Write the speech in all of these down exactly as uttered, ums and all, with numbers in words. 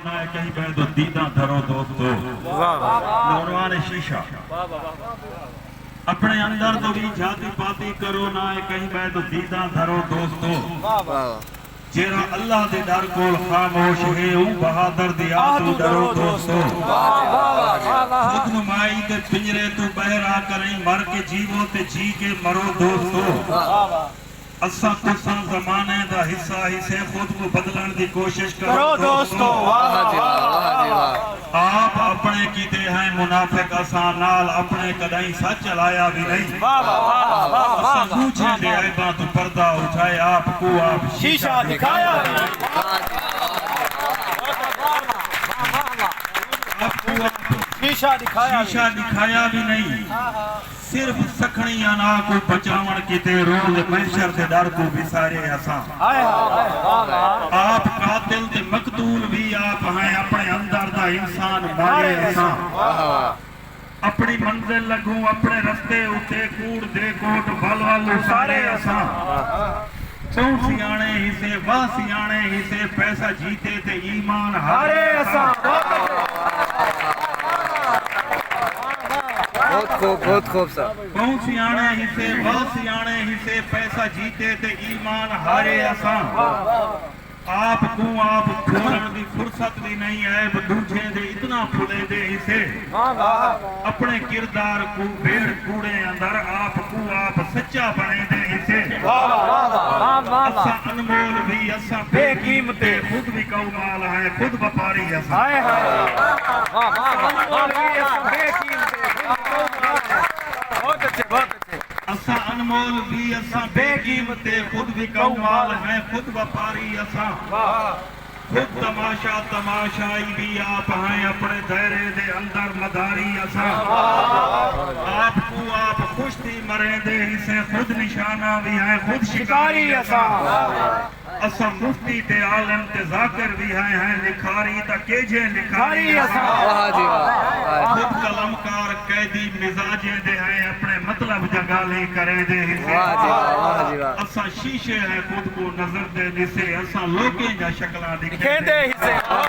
نہ اے کہیں ٻئے دو دیداں دھرو دوستو۔ واہ واہ۔ نوجوان شیشہ۔ اپݨے اندر دو وی جھاتی پاتی کرو، نہ اے کہیں ٻئے دو دیداں دھرو دوستو۔ واہ واہ۔ جیڑھا اللہ دے ݙر کول خاموش ہے، اوں بہادر دی آہ توں ݙرو دوستو۔ واہ واہ واہ واہ۔ خود نمائی دے پنجرے توں ٻاہر آ کریں، مر کے جیوو تے جی کے مرو دوستو۔ واہ واہ۔ اساں تساں زمانے دا حصہ ہیسے، خود کوں بدلݨ دی کوشش کرو کرو دوستو۔ دوستو۔ واہ واہ واہ واہ۔ آپ اپݨے کیتے ہیں منافق، اساں نال اپݨے کݙاہیں سچ الایا وی نئیں۔ واہ واہ واہ واہ واہ۔ اساں ݙوجھیں دے عیباں توں پردہ اٹھائے، آپ کوں آپ شیشہ شیشہ ݙکھایا وی نئیں۔ آپ کوں آپ شیشہ ݙکھایا وی شیشہ ݙکھایا وی نئیں۔ صرف سکھݨی انا کوں بچاوݨ کیتے روز محشر دے ݙر کوں وسارے اساں۔ ہائے ہائے ہائے۔ آپ قاتل تے مقتول وی آپ ہیں، اپݨے اندر دا انسان مارے اساں۔ اپݨی منزل لڳوں اپݨے رستے اتے، کوڑ دے کوٹ ول ول اسارے اساں۔ ٻہوں سیاݨے ہیسے، واہ سیاݨے ہیسے، پیسہ جیتے تے ایمان ہارے اساں۔ بہت خوب، بہت خوب صاحب۔ ٻہوں سیاݨے ہیسے، واہ سیاݨے ہیسے، پیسہ جیتے تے ایمان ہارے اساں۔ آپ کوں آپ کھولݨ دی فرصت وی نئیں، عیب ݙوجھیں دے اتنا پھلیندے ہیسے۔ واہ واہ۔ اپݨے کردار کوں ویڑھ کوڑے اندر، آپ کوں آپ سچا بݨیندے ہیسے۔ واہ واہ واہ واہ۔ اساں انمول وی، اساں بے قیمت تے، خود وکاؤ مال ہیں، خود وپاری اساں۔ ہائے ہائے۔ واہ واہ واہ۔ انمول وی، اساں بے قیمت تے، خود وکاؤ مال ہیں۔ بہت اچھے، بہت اچھے۔ اساں انمول وی، اساں بے قیمت تے، خود وکاؤ مال ہیں، خود وپاری اساں۔ واہ۔ خود تماشا تماشائی وی آپ ہیں، اپݨے دائرے دے اندر مداری اساں۔ آپ کوں آپ خوش تھی مریندے ہیسے، خود نشانہ وی ہیں، خود شکاری اساں۔ اساں مفتی تے عالم تے ذاکر وی ہیں، ہیں لکھاری تاں کیجھے لکھاری اساں۔ واہ جی واہ۔ خود قلمکار قیدی مزاجیں دے ہیں، اپݨے مطلب دیاں ڳالھیں کریندے ہیسے۔ واہ جی واہ، واہ جی واہ۔ اساں شیشے ہیں، خود کوں نظردے نسے، اساں لوکیں دیاں شکلاں ݙکھیندے ہیسے۔ اساں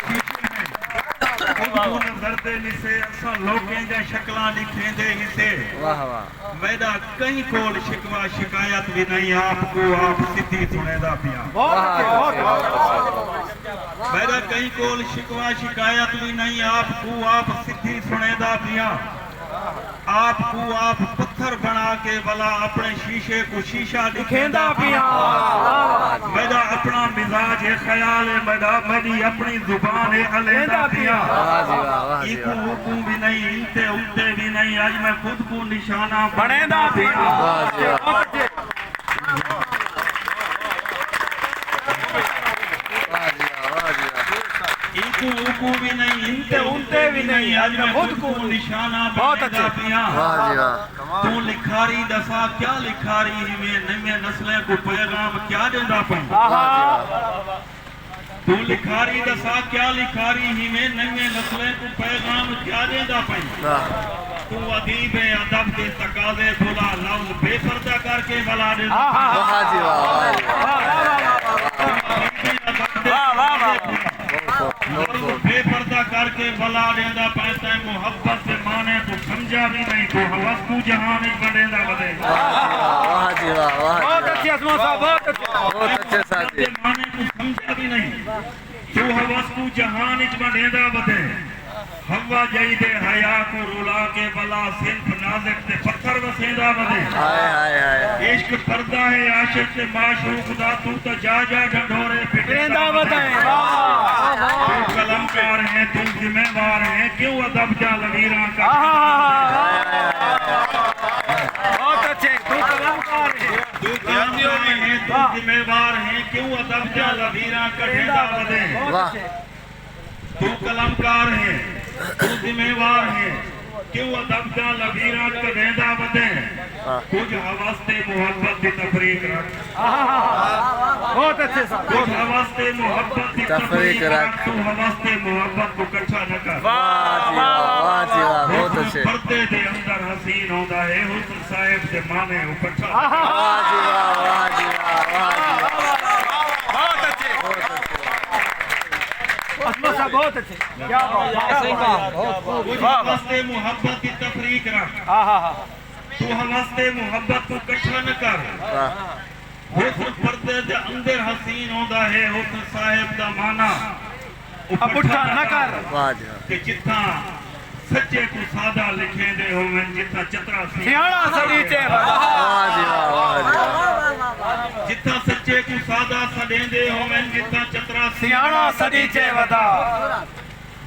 شیشے ہیں، خود کوں نظردے نسے، اساں لوکیں دیاں شکلاں ݙکھیندے ہیسے۔ واہ واہ۔ میݙا کہیں کول شکوہ شکایت وی نئیں، آپ کوں آپ سدھی سݨیندا پیاں۔ بہت اچھے، بہت اچھے۔ میݙا کہیں کول شکوہ شکایت وی نئیں، آپ کوں آپ سدھی سݨیندا پیاں۔ آپ کوں آپ پتھر بݨا کے ولا اپݨے شیشے کوں شیشہ ݙکھیندا پیاں۔ میݙا اپݨا مزاج ہے، خیال ہے میݙا، میݙی اپݨی زبان ہے، الیندا پیاں۔ واہ جی واہ، واہ جی واہ۔ ایکوں اوکوں وی نئیں، انتے اتے وی نئیں، اڄ میں خود کوں نشانہ بݨیندا پیاں۔ واہ جی واہ۔ واہ جی واہ، واہ جی واہ۔ ایکوں اوکوں وی نئیں، انتے اتے وی نئیں، اڄ میں خود کوں نشانہ بݨیندا پیاں۔ واہ جی واہ۔ توں لکھاری ݙسا کیا لکھاری ہیویں، نویں نسلیں کوں پیغام کیا ݙیندا پئیں؟ واہ جی واہ۔ توں لکھاری ݙسا کیا لکھاری ہیویں، نویں نسلیں کوں پیغام کیا ݙیندا پئیں؟ واہ۔ توں ادیب ہیں، ادب دے تقاضے بھلا، لفظ بے پردہ کر کے ولا ݙیندا پئیں۔ واہ جی واہ، واہ جی واہ۔ توں ادیب ہیں، ادب دے تقاضے بھلا، لفظ بے پردہ کر کے ولا ݙیندا پئیں، تیں محبت دے معنی کوں سمجھا وی نئیں، توں ہوس کوں جہان اچ ونڈیندا ودیں۔ واہ جی واہ، واہ جی واہ۔ بہت اچھے عثمان صاحب، بہت اچھے۔ بہت اچھے ساتھی۔ دے معنی کوں سمجھا وی نئیں، توں ہوس کوں جہان اچ ونڈیندا ودیں۔ حوا ڄائی دے حیا کوں رلا کے ولا صنف نازک تے پتھر وسیندا ودیں۔ ہائے ہائے ہائے۔ عشق پردہ ہے عاشق تے معشوق دا، توں تاں جا جا ڈھنڈورے پٹیندا ودیں۔ واہ واہ۔ توں قلمکار ہیں، توں ذمہ وار ہیں، کیوں ادب دیاں لویراں کر۔ آہا۔ بہت اچھے، توں قلمکار ہیں۔ توں قلمکار ہیں، توں ذمہ وار ہیں، کیوں ادب دیاں لویراں کڈھیندا ودیں۔ واہ۔ توں قلمکار ہیں، توں ذمہ وار ہیں، کیوں ادب دیاں لویراں کڈھیندا ودیں۔ واہ۔ کجھ ہوس تے محبت دی تفریق رکھ۔ آہا، بہت اچھے صاحب۔ کجھ ہوس تے محبت دی تفریق تفریق رکھ۔ رکھ، توں ہوس تے محبت کوں کٹھا نہ کر۔ واہ جی واہ، واہ جی واہ، بہت حسن اچھے۔ پردے دے اندر حسین ہوندا ہے، حسن صاحب دے معنی اکٹھا۔ آہا۔ واہ جی واہ، واہ جی واہ، واہ جی واہ۔ بہت بہت اچھے۔ کیا بات ہے۔ صحیح کہا۔ بہت خوب۔ واہ، واہ۔ واسطے محبت دی تفریق رکھ۔ ہاں، ہاں، ہاں۔ تو ہم واسطے محبت کو اکٹھا نہ کر۔ واہ۔ حسن پردے دے اندر حسین ہوندا ہے، حسن صاحب دا معنی اپٹھا نہ کر۔ واہ جی واہ۔ کہ جتھاں سچے کوں سادہ لکھیندے ہوون، جتھاں چترا سیاݨا سݙیجے ودا۔ واہ جی واہ، واہ جی واہ۔ جتھاں سچے کوں سادہ سݙیندے ہوون، جتھاں چترا سیاݨا سݙیجے ودا۔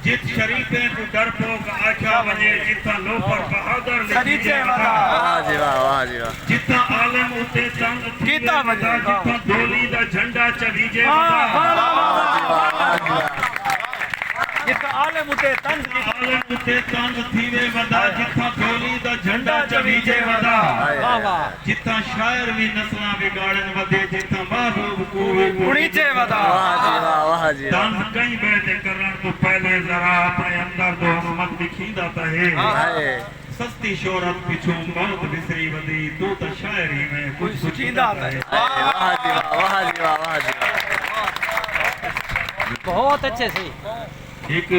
جت شریفیں کوں ڈرپوک آکھیا ونڄے، جتھاں لوفر بہادر سݙیجے ودا۔ واہ جی واہ، واہ جی واہ۔ جتھاں عالم اتے طنز تھیوے ودا، جتھاں دھولی دا جھنڈا چویجے ودا۔ واہ، واہ، واہ، واہ۔ جتھاں عالم اتے طنز، عالم اتے طنز تھیوے ودا، جتھاں دھولی دا جھنڈا چویجے ودا۔ واہ، واہ۔ جتھاں شاعر وی نسلاں وڳاڑن ودے، جتھاں محبوب کوں وی اݨیجے ودا۔ واہ جی واہ، واہ جی واہ۔ طنز کہیں ٻئے تے کرݨ توں پہلے ذرا اپݨے اندر دو عظمت ݙکھیندا تاں ہے۔ ہائے۔ سستی شہرت پچھوں موت وسری ودی، توں تاں شاعر ہیویں کجھ سوچیندا تاں ہے۔ ہائے، واہ جی واہ، واہ جی واہ، واہ جی واہ۔ بہت اچھے سی۔ ہک